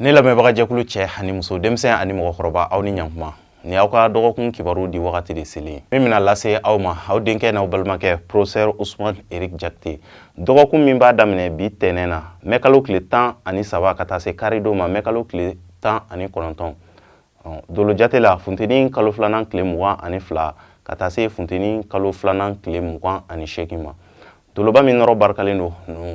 Ne lamɛnbagajɛkulu, cɛ ani muso, denmisɛn ani mɔgɔkɔrɔba, aw ni ɲankuma. Ni aw ka dɔgɔkun kibaru di wagati de selen min bɛna lase aw ma, aw denkɛ n'aw balimakɛ, Professeur Ousmane Eric Diakité. Dɔgɔkun min b'a daminɛ bi tɛnɛn na, mɛ kalo tile 13, ka taa se karidon ma, mɛ kalo tile 19. Dolo jate la, funteni kalo filanan tile 22, ka taa se funteni kalo filanan tile 28 ma. Doloba min nɔrɔ barikalen don,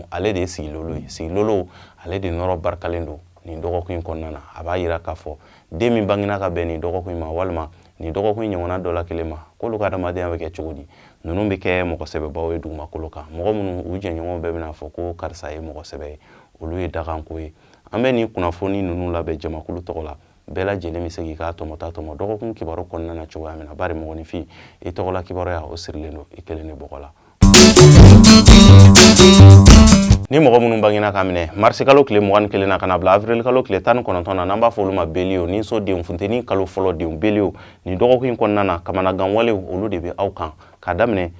ale de ye sigilolo ye. Sigilolo, ale de nɔrɔ barikalen don nin dɔgɔkun in kɔnɔna na. A b'a yira k'a fɔ den min bangena ka bɛn nin dɔgɔkun in ma, walima nin dɔgɔkun in ɲɔgɔnna dɔ la kelen ma, k'olu ka adamadenya bɛ kɛ cogo di? Ninnu bɛ kɛ mɔgɔ sɛbɛbaw ye dugumakolo kan, mɔgɔ minnu u jɛɲɔgɔnw bɛɛ bɛna fɔ ko karisa ye mɔgɔ sɛbɛ ye. Olu ye dakanko ye. An bɛ nin kunnafoni ninnu labɛn jamakulu tɔgɔ la. Bɛɛ lajɛlen bɛ se k'i ka tɔmɔta tɔmɔ dɔgɔkun kibaru kɔnɔna na cogoya min na, bari mɔgɔninfin, i tɔgɔla kibaruya, o sirilen don i kelen de bɔgɔ la. Ni mɔgɔ minnu bangena ka minɛ marisi kalo tile 21 na, ka na bila avril kalo tile 19 na, n'an b'a fɔ olu ma bélier, ni so denw, funteni kalo fɔlɔ denw, bélier, nin dɔgɔkun in kɔnɔna na, kamanagan walew, olu de bɛ aw kan ka daminɛ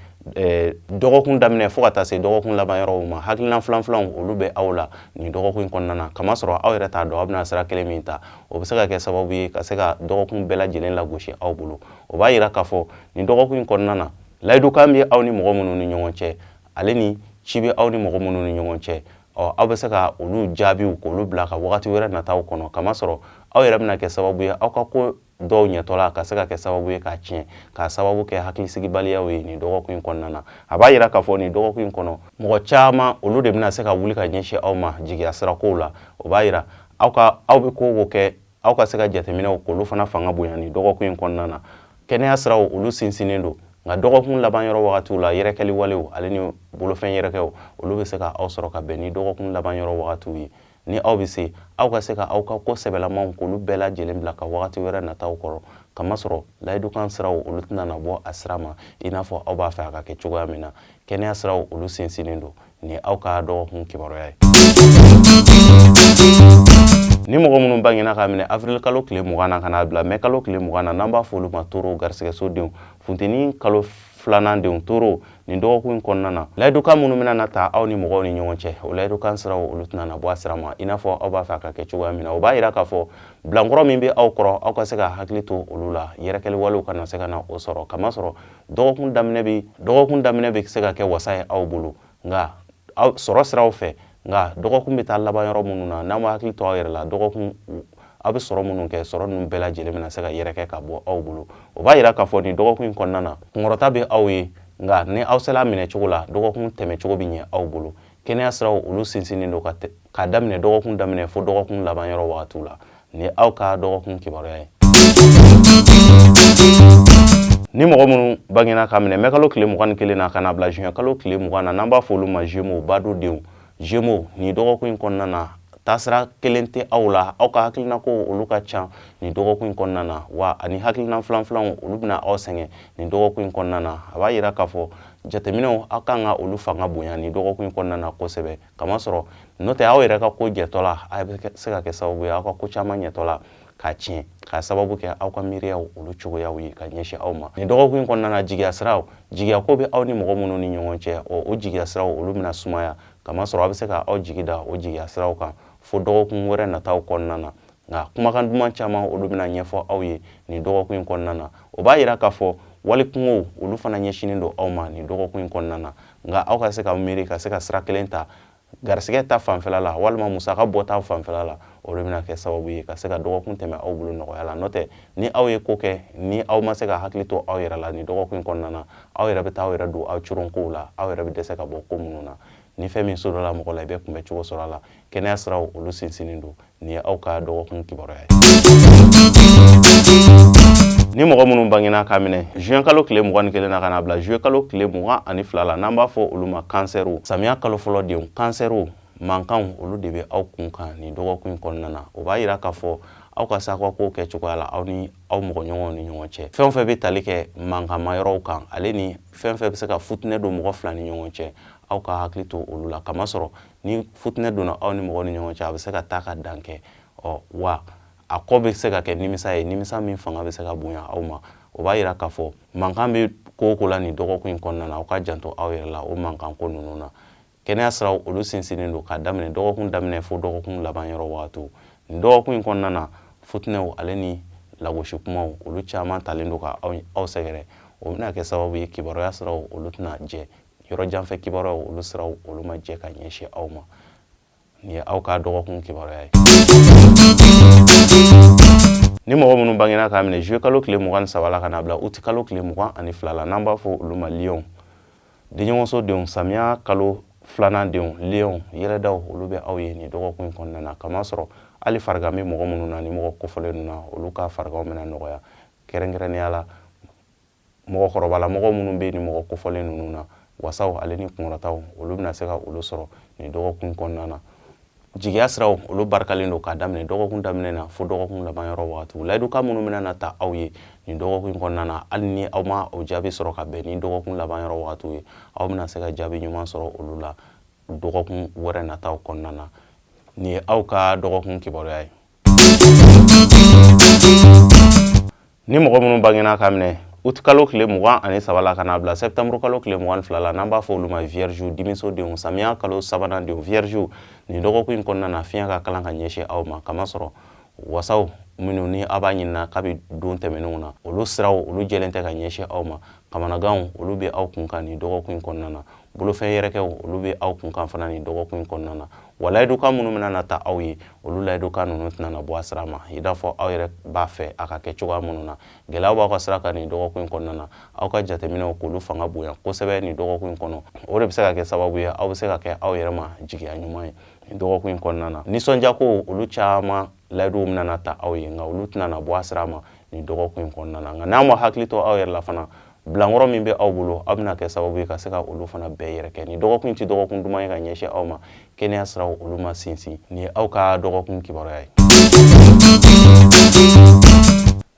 dɔgɔkun daminɛ fo ka taa se dɔgɔkun laban yɔrɔw ma. Hakilina filan filanw, olu bɛ aw la nin dɔgɔkun in kɔnɔna na, kamasɔrɔ aw yɛrɛ t'a dɔn aw bɛna sira kelen min ta. O bɛ se ka kɛ sababu ye ka se ka dɔgɔkun bɛɛ lajɛlen lagosi aw bolo. O b'a yira k'a fɔ nin dɔgɔkun in kɔnɔna na, layidukan bɛ aw ni mɔgɔ minnu ni ɲɔgɔn cɛ, ale ni ci bɛ aw ni mɔgɔ minnu ni ɲɔgɔn cɛ, ɔ, aw bɛ se ka olu jaabiw k'olu bila ka wagati wɛrɛ nataw kɔnɔ, kamasɔrɔ aw yɛrɛ bɛna kɛ sababu ye aw ka ko dɔw ɲɛtɔla ka se ka kɛ sababu ye k'a tiɲɛ, k'a sababu kɛ hakilisigibaliyaw ye nin dɔgɔkun in kɔnɔna na. A b'a yira k'a fɔ nin dɔgɔkun in kɔnɔ, mɔgɔ caman, olu de bɛna se ka wuli ka ɲɛsin aw ma jigiya sirakow la. O b'a yira aw ka aw bɛ ko o ko kɛ, aw ka se ka jateminɛw k'olu fana fanga bonya nin dɔgɔkun in kɔnɔna na. Kɛnɛya siraw, olu sinsinnen don, nka dɔgɔkun laban yɔrɔ wagatiw la, yɛrɛkɛli walew ale ni bolofɛn yɛrɛkɛw, olu bɛ se ka aw sɔrɔ ka bɛn ni dɔgɔkun laban yɔrɔ wagatiw ye. Ni aw bɛ se, aw ka se ka aw ka ko sɛbɛlamaw k'olu bɛɛ lajɛlen bila ka wagati wɛrɛ nataw kɔrɔ, kamasɔrɔ layidukan siraw, olu tɛna na bɔ a sira ma i n'a fɔ aw b'a fɛ a ka kɛ cogoya min na. Kɛnɛya siraw, olu sinsinnen don. Ni aw ka dɔgɔkun kibaruya ye. Ni mɔgɔ minnu bangena ka minɛ avril kalo tile 20 na, ka n'a bila mɛ kalo tile 20 na, n'an b'a fɔ olu ma toro, garisɛgɛso denw, funteni kalo filanan denw, toro, nin dɔgɔkun in kɔnɔna na, layidukan minnu bɛna na ta aw ni mɔgɔw ni ɲɔgɔn cɛ, o layidukan siraw, olu tɛna na bɔ a sira ma i n'a fɔ aw b'a fɛ a ka kɛ cogoya min na. O b'a yira k'a fɔ bilankɔrɔ min bɛ aw kɔrɔ, aw ka se ka hakili to olu la, yɛrɛkɛli walew kana se ka na o sɔrɔ, kamasɔrɔ dɔgɔkun daminɛ bɛ se ka kɛ wasa ye aw bolo, nka sɔrɔ siraw fɛ. Nka dɔgɔkun bɛ taa laban yɔrɔ minnu na, n'aw ma hakili to aw yɛrɛ la, dɔgɔkun aw bɛ sɔrɔ minnu kɛ, sɔrɔ ninnu bɛɛ lajɛlen bɛna se ka yɛrɛkɛ ka bɔ aw bolo. O b'a yira k'a fɔ nin dɔgɔkun in kɔnɔna na, kunkɔrɔta bɛ aw ye, nka ni aw sera minɛ cogo la, dɔgɔkun tɛmɛ cogo bɛ ɲɛ aw bolo. Kɛnɛya siraw, olu sinsinnen don ka daminɛ dɔgɔkun daminɛ fo dɔgɔkun laban yɔrɔ wagatiw la. Ni aw ka dɔgɔkun kibaruya ye. Ni mɔgɔ minnu bangena ka minɛ mɛ kalo tile 21 na, ka na bila juin kalo tile 20 na, n'an b'a fɔ olu ma Gémeaux, bado denw, Gémeaux, nin dɔgɔkun in kɔnɔna na, taasira kelen tɛ aw la. Aw ka hakilina ko, olu ka ca nin dɔgɔkun in kɔnɔna na, wa ani hakilina filan filanw, olu bɛna aw sɛgɛn nin dɔgɔkun in kɔnɔna na. A b'a yira k'a fɔ jateminɛw, aw kan ka olu fanga bonya nin dɔgɔkun in kɔnɔna na kosɛbɛ, kamasɔrɔ n'o tɛ, aw yɛrɛ ka ko jɛtɔ la, a bɛ se ka kɛ sababu ye aw ka ko caman ɲɛtɔ la k'a tiɲɛ, k'a sababu kɛ aw ka miiriyaw, olu cogoyaw ye ka ɲɛsin aw ma nin dɔgɔkun in kɔnɔna na. Jigiya siraw, jigiya ko bɛ aw ni mɔgɔ minnu ni ɲɔgɔn cɛ, o jigiya siraw, olu bɛna sumaya, kamasɔrɔ a bɛ se ka aw jigi da o jigiya siraw kan fo dɔgɔkun wɛrɛ nataw kɔnɔna na. Nka kumakan duman caman, olu bɛna ɲɛfɔ aw ye nin dɔgɔkun in kɔnɔna na. O b'a yira k'a fɔ wali kungow, olu fana ɲɛsinnen don aw ma nin dɔgɔkun in kɔnɔna na. Nka aw ka se ka miiri ka se ka sira kelen ta garisɛgɛ ta fanfɛla la, walima musaka bɔta fanfɛla la, olu bɛna kɛ sababu ye ka se ka dɔgɔkun tɛmɛ aw bolo nɔgɔya la. N'o tɛ, ni aw ye ko kɛ, ni aw ma se ka hakili to aw yɛrɛ la nin dɔgɔkun in kɔnɔna na, aw yɛrɛ bɛ taa aw yɛrɛ don aw coronkow la, aw yɛrɛ bɛ dɛsɛ ka bɔ ko minnu na. Ni fɛn min sɔrɔla la mɔgɔ la, i bɛ kunbɛ cogo sɔrɔ a la. Kɛnɛya siraw, olu sinsinnen don. Nin ye aw ka dɔgɔkun kibaruya ye. Ni mɔgɔ minnu bangena k'a minɛ juin kalo tile 21 na, ka na bila juillet kalo tile 22 la, n'an b'a fɔ olu ma kansɛriw, samiya kalo fɔlɔ denw, kansɛriw, mankanw, olu de bɛ aw kun kan nin dɔgɔkun in kɔnɔna na. O b'a yira k'a fɔ aw ka se aw ka kow kɛ cogoya la aw ni aw mɔgɔ ɲɔgɔnw ni ɲɔgɔn cɛ. Fɛn o fɛn bɛ tali kɛ mankanma yɔrɔw kan, ale ni fɛn fɛn bɛ se ka futinɛ don mɔgɔ fila ni ɲɔgɔn cɛ, aw ka hakili to olu la, kamasɔrɔ ni futinɛ donna aw ni mɔgɔ ni ɲɔgɔn cɛ, a bɛ se ka taa ka dan kɛ. Ɔ wa, a kɔ bɛ se ka kɛ nimisa ye, nimisa min fanga bɛ se ka bonya aw ma. O b'a yira k'a fɔ mankan bɛ ko o ko la nin dɔgɔkun in kɔnɔna na, aw ka janto aw yɛrɛ la o mankan ko ninnu na. Kɛnɛya siraw, olu sinsinnen don k'a daminɛ dɔgɔkun daminɛ fo dɔgɔkun laban yɔrɔ wagatiw. Nin dɔgɔkun in kɔnɔna na, futinɛw ale ni lagosi kumaw, olu caman talen don ka aw sɛgɛrɛ. O bɛna kɛ sababu ye, kibaruya siraw, olu tɛna jɛ. Yɔrɔ janfɛ kibaruyaw, olu siraw, olu ma jɛ ka ɲɛsin aw ma. Nin ye aw ka dɔgɔkun kibaruya ye. Ni mɔgɔ minnu bangena k'a minɛ juillet kalo tile 23 la ka n'a bila août kalo tile 22 la, n'an b'a fɔ olu ma lion, denɲɔgɔnso denw, samiya kalo filanan denw, lion yɛlɛdaw, olu bɛ aw ye nin dɔgɔkun in kɔnɔna na. Kamasɔrɔ hali farigan bɛ mɔgɔ minnu na, ni mɔgɔ kofɔlen ninnu na, olu ka fariganw bɛna nɔgɔya. Kɛrɛnkɛrɛnnenya la, mɔgɔkɔrɔbala mɔgɔ minnu bɛ nin mɔgɔ kofɔlen ninnu na, wasaw ale ni kunkɔrɔtaw, olu bɛna se ka olu sɔrɔ nin dɔgɔkun kɔnɔna na. Jigiya siraw, olu barikalen don k'a daminɛ dɔgɔkun daminɛ na fo dɔgɔkun laban yɔrɔ wagatiw. Layidukan minnu bɛna na ta aw ye nin dɔgɔkun in kɔnɔna na, hali ni aw ma o jaabi sɔrɔ ka bɛn ni dɔgɔkun laban yɔrɔ wagatiw ye, aw bɛna se ka jaabi ɲuman sɔrɔ olu la dɔgɔkun wɛrɛ nataw kɔnɔna na. Nin ye aw ka dɔgɔkun kibaruya ye. Ni mɔgɔ minnu bangena ka minɛ uti kalo tile 23 la ka n'a bila sɛptanburu kalo tile 22 la, n'an b'a fɔ olu ma vierge, dimiso denw, samiya kalo sabanan denw, vierge, nin dɔgɔkun in kɔnɔna na, fiɲɛ ka kalan ka ɲɛsin aw ma. Kamasɔrɔ wasaw minnu ni aw b'a ɲinina kabi don tɛmɛnenw na, olu siraw, olu jɛlen tɛ ka ɲɛsin aw ma. Kamanaganw, olu bɛ aw kun kan nin dɔgɔkun in kɔnɔna na. Bolofɛn yɛrɛkɛw, olu bɛ aw kun kan fana nin dɔgɔkun in kɔnɔna na. Wa layidukan minnu bɛna na ta aw ye, olu layidukan ninnu tɛna na bɔ a sira ma i n'a fɔ aw yɛrɛ b'a fɛ a ka kɛ cogoya minnu na. Gɛlɛyaw b'aw ka sira kan nin dɔgɔkun in kɔnɔna na. Aw ka jateminɛw, k'olu fanga bonya kosɛbɛ nin dɔgɔkun in kɔnɔ, o de bɛ se ka kɛ sababu ye aw bɛ se ka kɛ aw yɛrɛ ma jigiya ɲuman ye nin dɔgɔkun in kɔnɔna na. Nisɔndiyako, olu caman layiduw bɛna na ta aw ye, nka olu tɛna na bɔ a sira ma nin dɔgɔkun in kɔnɔna na. Nka n'a ma hakili to aw yɛrɛ la fana, bilankɔrɔ min bɛ aw bolo, aw bɛna kɛ sababu ye ka se ka olu fana bɛɛ yɛrɛ kɛ. Nin dɔgɔkun in tɛ dɔgɔkun duman ye ka ɲɛsin aw ma. Kɛnɛya siraw, olu ma sinsin. Nin ye aw ka dɔgɔkun kibaruya ye.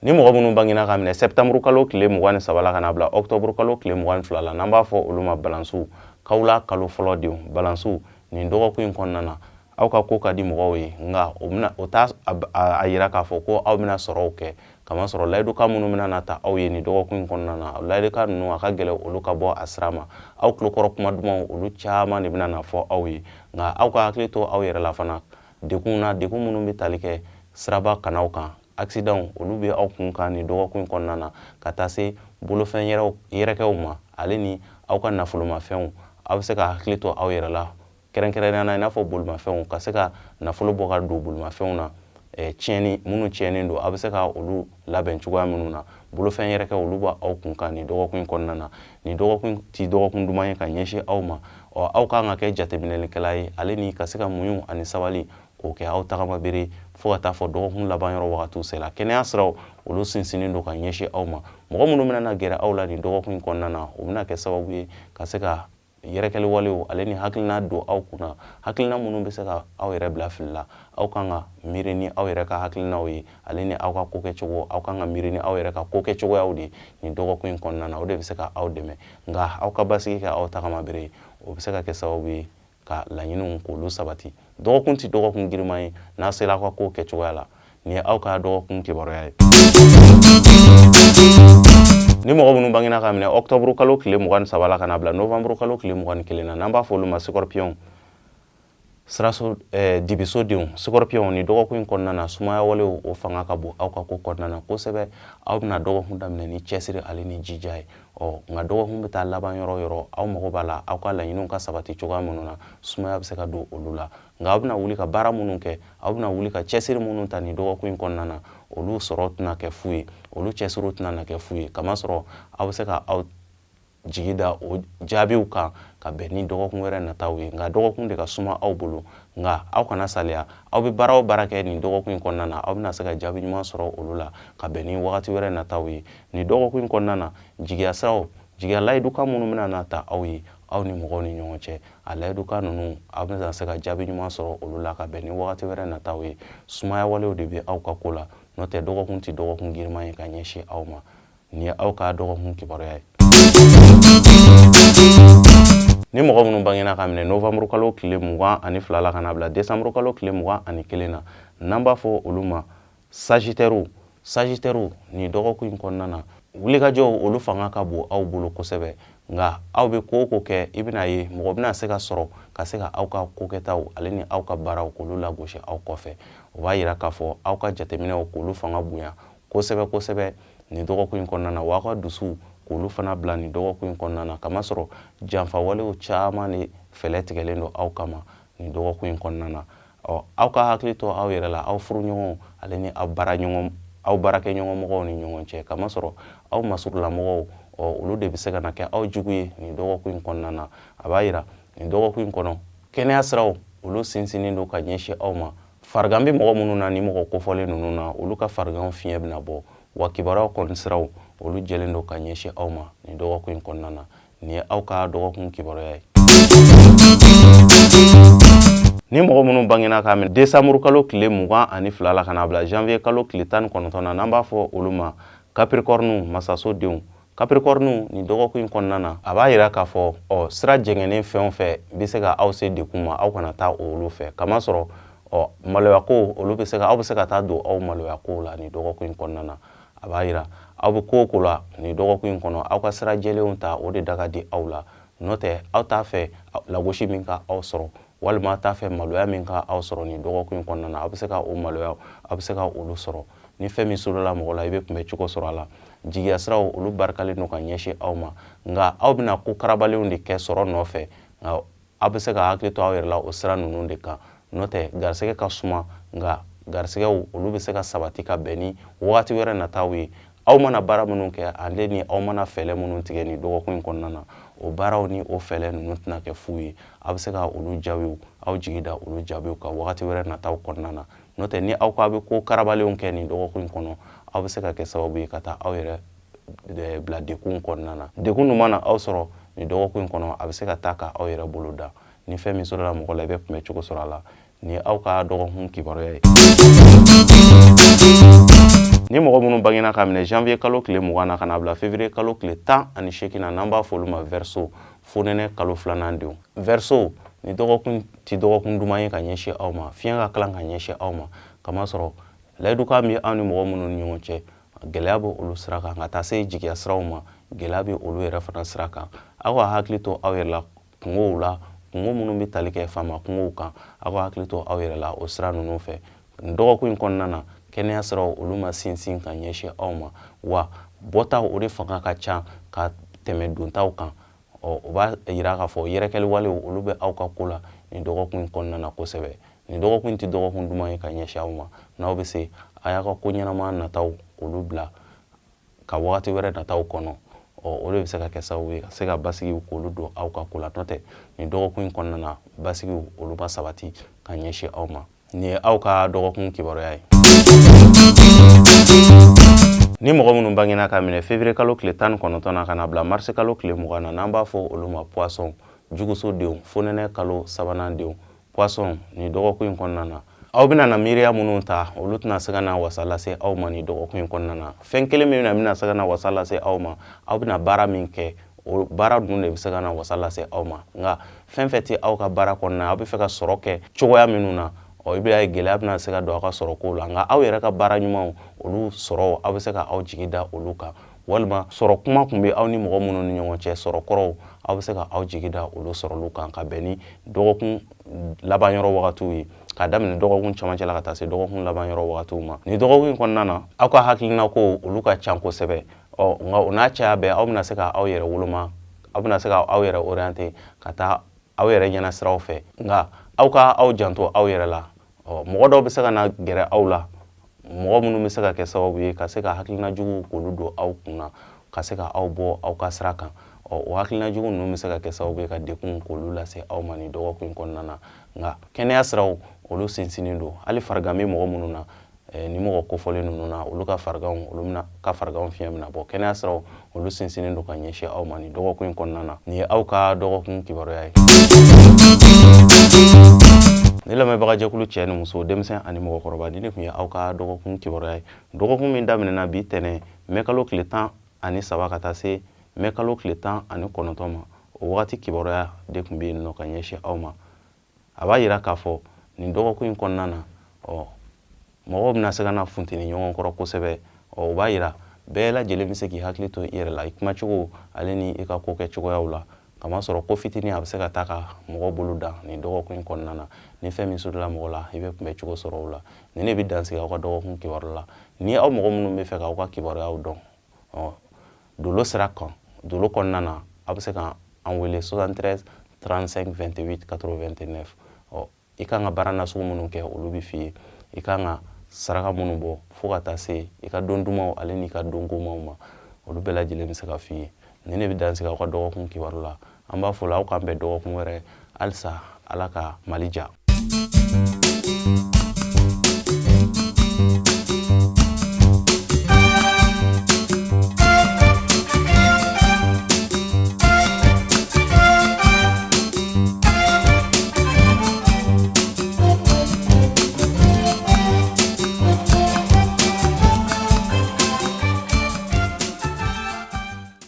Ni mɔgɔ minnu bangena ka minɛ sɛptanburu kalo tile 23 la ka n'a bila ɔkutɔburu kalo tile 22 la, n'an b'a fɔ olu ma balansiw, kawula kalo fɔlɔ denw, balansiw, nin dɔgɔkun in kɔnɔna na, aw ka ko ka di mɔgɔw ye, nka o bɛna o t'a a yira k'a fɔ ko aw bɛna sɔrɔw kɛ. Kamasɔrɔ layidukan minnu bɛna na ta aw ye nin dɔgɔkun in kɔnɔna na, layidukan ninnu, a ka gɛlɛn olu ka bɔ a sira ma. Aw tulokɔrɔ kuma dumanw, olu caman de bɛna na fɔ aw ye. Nka aw ka hakili to aw yɛrɛ la fana dekun na, dekun minnu bɛ tali kɛ siraba kanaw kan, accident, olu bɛ aw kun kan nin dɔgɔkun in kɔnɔna na, ka taa se bolofɛn yɛrɛkɛw ma ale ni aw ka nafolomafɛnw. Aw bɛ se ka hakili to aw yɛrɛ la kɛrɛnkɛrɛnnenya na, i n'a fɔ bolimafɛnw, ka se ka nafolo bɔ ka don bolimafɛnw na, tiɲɛni minnu tiɲɛnen don, aw bɛ se ka olu labɛn cogoya minnu na. Bolofɛn yɛrɛkɛ, olu b'aw kun kan nin dɔgɔkun in kɔnɔna na. Nin dɔgɔkun ti dɔgɔkun duman ye ka ɲɛsin aw ma. Ɔ, aw kan ka kɛ jateminɛlikɛla ye ale ni ka se ka muɲu ani sabali k'o kɛ aw tagama bere fo ka taa fɔ dɔgɔkun laban yɔrɔ wagatiw sera. Kɛnɛya siraw, olu sinsinnen don ka ɲɛsin aw ma. Mɔgɔ minnu bɛna na gɛrɛ aw la nin dɔgɔkun in kɔnɔna na, o bɛna kɛ sababu ye ka se ka yɛrɛkɛli walew ale ni hakilina don aw kunna, hakilina minnu bɛ se ka aw yɛrɛ bila fili la. Aw kan ka miiri ni aw yɛrɛ ka hakilinaw ye ale ni aw ka kokɛcogo. Aw kan ka miiri ni aw yɛrɛ ka kokɛcogoyaw de ye nin dɔgɔkun in kɔnɔna na. O de bɛ se ka aw dɛmɛ. Nka aw ka basigi kɛ aw tagama bere ye, o bɛ se ka kɛ sababu ye ka laɲiniw k'olu sabati. Dɔgɔkun tɛ dɔgɔkun giriman ye n'a sera aw ka kow kɛcogoya la. Nin ye aw ka dɔgɔkun kibaruya ye. Ni mɔgɔ minnu bangena ka minɛ ɔkutɔburu kalo tile 23 la ka n'a bila novanburu kalo tile 21 na, n'an b'a fɔ olu ma scorpion, siraso dibiso denw, scorpion, ni dɔgɔkun in kɔnɔna na, sumaya walew, o fanga ka bon aw ka ko kɔnɔna na kosɛbɛ. Aw bɛna dɔgɔkun daminɛ ni cɛsiri ale ni jija ye. Ɔ, nka dɔgɔkun bɛ taa laban yɔrɔ yɔrɔ, aw mago b'a la aw ka laɲiniw ka sabati cogoya minnu na, sumaya bɛ se ka don olu la. Nka aw bɛna wuli ka baara minnu kɛ, aw bɛna wuli ka cɛsiri minnu ta nin dɔgɔkun in kɔnɔna na, olu sɔrɔ tɛna kɛ fu ye, olu cɛsiriw tɛna na kɛ fu ye. Kamasɔrɔ aw bɛ se ka aw jigi da o jaabiw kan ka bɛn ni dɔgɔkun wɛrɛ nataw ye. Nka dɔgɔkun de ka suma aw bolo. Nka aw kana saliya. Aw bɛ baara o baara kɛ nin dɔgɔkun in kɔnɔna na, aw bɛna se ka jaabi ɲuman sɔrɔ olu la ka bɛn ni wagati wɛrɛ nataw ye. Nin dɔgɔkun in kɔnɔna na, jigiya siraw, jigiya layidukan minnu bɛna na ta aw ye aw ni mɔgɔw ni ɲɔgɔn cɛ, a layidukan ninnu, aw bɛna se ka jaabi ɲuman sɔrɔ olu la ka bɛn ni wagati wɛrɛ nataw ye. Sumaya walew de bɛ aw ka ko la, n'o tɛ dɔgɔkun tɛ dɔgɔkun giriman ye ka ɲɛsin aw ma. Nin ye aw ka dɔgɔkun kibaruya ye. Ni mɔgɔ minnu bangena ka minɛ novanburu kalo tile 22 la ka n'a bila desanburu kalo tile 21 na, n'an b'a fɔ olu ma sagittaire, sagittaire, nin dɔgɔkun in kɔnɔna na, wulikajɔw, olu fanga ka bon aw bolo kosɛbɛ. Nka aw bɛ ko o ko kɛ, i bɛna ye mɔgɔ bɛna se ka sɔrɔ ka se ka aw ka kokɛtaw ale ni aw ka baaraw k'olu lagosi aw kɔfɛ. O b'a yira k'a fɔ aw ka jateminɛw k'olu fanga bonya kosɛbɛ kosɛbɛ nin dɔgɔkun in kɔnɔna na, wa aw ka dusuw k'olu fana bila nin dɔgɔkun in kɔnɔna na, kamasɔrɔ janfawalew caman de fɛlɛ tigɛlen don aw kama nin dɔgɔkun in kɔnɔna na. Ɔ, aw ka hakili to aw yɛrɛ la, aw furuɲɔgɔnw ale ni aw baaraɲɔgɔn, aw baarakɛɲɔgɔn mɔgɔw ni ɲɔgɔn cɛ, kamasɔrɔ aw masurulamɔgɔw, ɔ, olu de bɛ se ka na kɛ aw jugu ye nin dɔgɔkun in kɔnɔna na. A b'a yira nin dɔgɔkun in kɔnɔ, kɛnɛya siraw olu sinsinnen don ka ɲɛsin aw ma. Farigan bɛ mɔgɔ minnu na, ni mɔgɔ kofɔlen ninnu na, olu ka farigan fiɲɛ bɛna bɔ, wa kibaruyaw kɔni siraw olu jɛlen don ka ɲɛsin aw ma nin dɔgɔkun in kɔnɔna na. Nin ye aw ka dɔgɔkun kibaruya ye. Ni mɔgɔ minnu bangena k'a minɛ desanburu kalo tile 22 la ka n'a bila janvier kalo tile 19 na, n'an b'a fɔ olu ma Capricorne, masaso denw. Capricorne, nin dɔgɔkun in kɔnɔna na, a b'a yira k'a fɔ, ɔ, sira jɛngɛnnen fɛn o fɛn bɛ se ka aw se degun ma, aw kana taa olu fɛ, kamasɔrɔ, ɔ, maloya ko olu bɛ se ka aw bɛ se ka taa don aw maloya kow la nin dɔgɔkun in kɔnɔna na. A b'a yira aw bɛ ko o ko la nin dɔgɔkun in kɔnɔ, aw ka sira jɛlenw ta, o de da ka di aw la. N'o tɛ, aw t'a fɛ lagosi min ka aw sɔrɔ, walima aw t'a fɛ maloya min ka aw sɔrɔ nin dɔgɔkun in kɔnɔna na, aw bɛ se ka o maloya, aw bɛ se ka olu sɔrɔ. Ni fɛn min sorola mɔgɔ la, i bɛ kunbɛ cogo sɔrɔ a la. Jigiya siraw olu barikalen don ka ɲɛsin aw ma, nka aw bɛna ko karabalenw de kɛ sɔrɔ nɔfɛ, nka aw bɛ se ka hakili to aw yɛrɛ la o sira ninnu de kan. N'o tɛ, garisɛgɛ ka suma, nka garisɛgɛw olu bɛ se ka sabati ka bɛn ni wagati wɛrɛ nataw ye. Aw mana baara minnu kɛ, ale ni aw mana fɛɛrɛ minnu tigɛ nin dɔgɔkun in kɔnɔna na, o baaraw ni o fɛɛrɛ ninnu tɛna kɛ fu ye. Aw bɛ se ka olu jaabiw, aw jigi da olu jaabiw kan wagati wɛrɛ nataw kɔnɔna na. N'o tɛ, ni aw ko aw bɛ ko karabalenw kɛ nin dɔgɔkun in kɔnɔ, aw bɛ se ka kɛ sababu ye ka taa aw yɛrɛ bila degun kɔnɔna na. Degun dun mana aw sɔrɔ nin dɔgɔkun in kɔnɔ, a bɛ se ka taa ka aw yɛrɛ bolo da. Ni fɛn min sɔrɔla mɔgɔ la, i bɛ kunbɛ cogo sɔrɔ a la. Nin ye aw ka dɔgɔkun kibaruya ye. Ni mɔgɔ minnu bangena ka minɛ janvier kalo tile 20 na ka n'a bila février kalo tile 18 na, n'an b'a fɔ olu ma Verseau, fonɛnɛ kalo filanan denw. Verseau, ni dɔgɔkun ti dɔgɔkun duman ye ka ɲɛsin aw ma. Fiɲɛ ka kalan ka ɲɛsin aw ma, kamasɔrɔ layidukan bɛ aw ni mɔgɔ minnu ni ɲɔgɔn cɛ, gɛlɛya bɛ olu sira kan, ka taa se jigiya siraw ma, gɛlɛya bɛ olu yɛrɛ fana sira kan. Aw ka hakili to aw yɛrɛ la kungow la, kungo minnu bɛ tali kɛ faama kungow kan, aw ka hakili to aw yɛrɛ la o sira ninnu fɛ. Nin dɔgɔkun in kɔnɔna na, kɛnɛya siraw olu ma sinsin ka ɲɛsin aw ma, wa bɔtaw o de fanga ka ca ka tɛmɛ dontaw kan. Ɔ, o b'a yira k'a fɔ yɛrɛkɛli walew olu bɛ aw ka ko la nin dɔgɔkun in kɔnɔna na kosɛbɛ. Nin dɔgɔkun in tɛ dɔgɔkun duman ye ka ɲɛsin aw ma. N'aw bɛ se, a y'a ka ko ɲɛnama nataw olu bila ka wagati wɛrɛ nataw kɔnɔ. Ɔ, o de bɛ se ka kɛ sababu ye ka se ka basigiw k'olu don aw ka ko la. N'o tɛ, nin dɔgɔkun in kɔnɔna na, basigiw olu ma sabati ka ɲɛsin aw ma. Nin ye aw ka dɔgɔkun kibaruya ye. Ni mɔgɔ minnu bangena ka minɛ février kalo tile 19 na ka na bila mars kalo tile 20 na, n'an b'a fɔ olu ma poisson, juguso denw, fonɛnɛ kalo sabanan denw. Poisson, nin dɔgɔkun in kɔnɔna na, aw bɛna na miiriya minnu ta, olu tɛna se ka na wasa lase aw ma nin dɔgɔkun in kɔnɔna na. Fɛn kelen min bɛna se ka na wasa lase aw ma, aw bɛna baara min kɛ, o baara ninnu de bɛ se ka na wasa lase aw ma. Nka fɛn fɛn tɛ aw ka baara kɔnɔna, aw bɛ fɛ ka sɔrɔ kɛ cogoya minnu na, ɔ, i bɛna ye gɛlɛya bɛna se ka don aw ka sɔrɔ kow la. Nka aw yɛrɛ ka baara ɲumanw olu sɔrɔ, aw bɛ se ka aw jigi da olu kan, walima sɔrɔ kuma tun bɛ aw ni mɔgɔ minnu ni ɲɔgɔn cɛ, sɔrɔ kɔrɔw, aw bɛ se ka aw jigi da olu sɔrɔliw kan ka bɛn ni dɔgɔkun laban yɔrɔ wagatiw ye, k'a daminɛ dɔgɔkun camancɛ la ka taa se dɔgɔkun laban yɔrɔ wagatiw ma. Nin dɔgɔkun in kɔnɔna na, aw ka hakilina ko olu ka ca kosɛbɛ. Ɔ, nka o n'a caya bɛɛ, aw bɛna se ka aw yɛrɛ woloma, aw bɛna se ka aw yɛrɛ orienter ka taa aw yɛrɛ ɲɛna siraw fɛ. Nka aw ka aw janto aw yɛrɛ la. Ɔ, mɔgɔ dɔw bɛ se ka na gɛrɛ aw la, mɔgɔ minnu bɛ se ka kɛ sababu ye ka se ka hakilina juguw k'olu don aw kun na, ka se ka aw bɔ aw ka sira kan. Ɔ, o hakilina jugu ninnu bɛ se ka kɛ sababu ye ka degun k'olu lase aw ma nin dɔgɔkun in kɔnɔna na. Nka kɛnɛya siraw olu sinsinnen don. Hali farigan bɛ mɔgɔ minnu na, ni mɔgɔ kofɔlen ninnu na, olu ka fariganw, olu bɛna ka fariganw fiɲɛ bɛna bɔ. Kɛnɛya siraw olu sinsinnen don ka ɲɛsin aw ma nin dɔgɔkun in kɔnɔna na. Nin ye aw ka dɔgɔkun kibaruya ye. Ni lamɛnbagajɛkulu cɛ ni muso, denmisɛn ani mɔgɔkɔrɔba, nin de tun ye aw ka dɔgɔkun kibaruya ye. Dɔgɔkun min daminɛna bi tɛnɛn mɛ kalo tile 13 ka taa se mɛ kalo tile 19 ma, o wagati kibaruya de tun bɛ yen nɔ ka ɲɛsin aw ma. A b'a yira k'a fɔ nin dɔgɔkun in kɔnɔna na, ɔ, mɔgɔw bɛna se ka na funteni ɲɔgɔn kɔrɔ kosɛbɛ. Ɔ, o b'a yira bɛɛ lajɛlen bɛ se k'i hakili to i yɛrɛ la, i kumacogo ale ni i ka ko kɛ cogoyaw la. Kamasɔrɔ ko fitinin a bɛ se ka taa ka mɔgɔ bolo dan nin dɔgɔkun in kɔnɔna na. Ni fɛn min sudala mɔgɔ la, i bɛ kunbɛ cogo sɔrɔ o la. Nin de bɛ dansigi aw ka dɔgɔkun kibaru la. Ni aw mɔgɔ minnu bɛ fɛ k'aw ka kibaruyaw dɔn ɔ dolo sira kan, dolo kɔnɔna na, aw bɛ se ka an wele 73 35 28 89. Ɔ i kan ka baara nasugu minnu kɛ, olu bɛ f'i ye. I kan ka saraka minnu bɔ, fo ka taa se i ka don dumanw ale n'i ka don gomanw ma, olu bɛɛ lajɛlen bɛ se ka f'i ye. Nin de bɛ dansigi aw ka dɔgɔkun kibaru la. An b'a fɔ la, aw k'an bɛn dɔgɔkun wɛrɛ. Halisa, Ala ka Mali diya.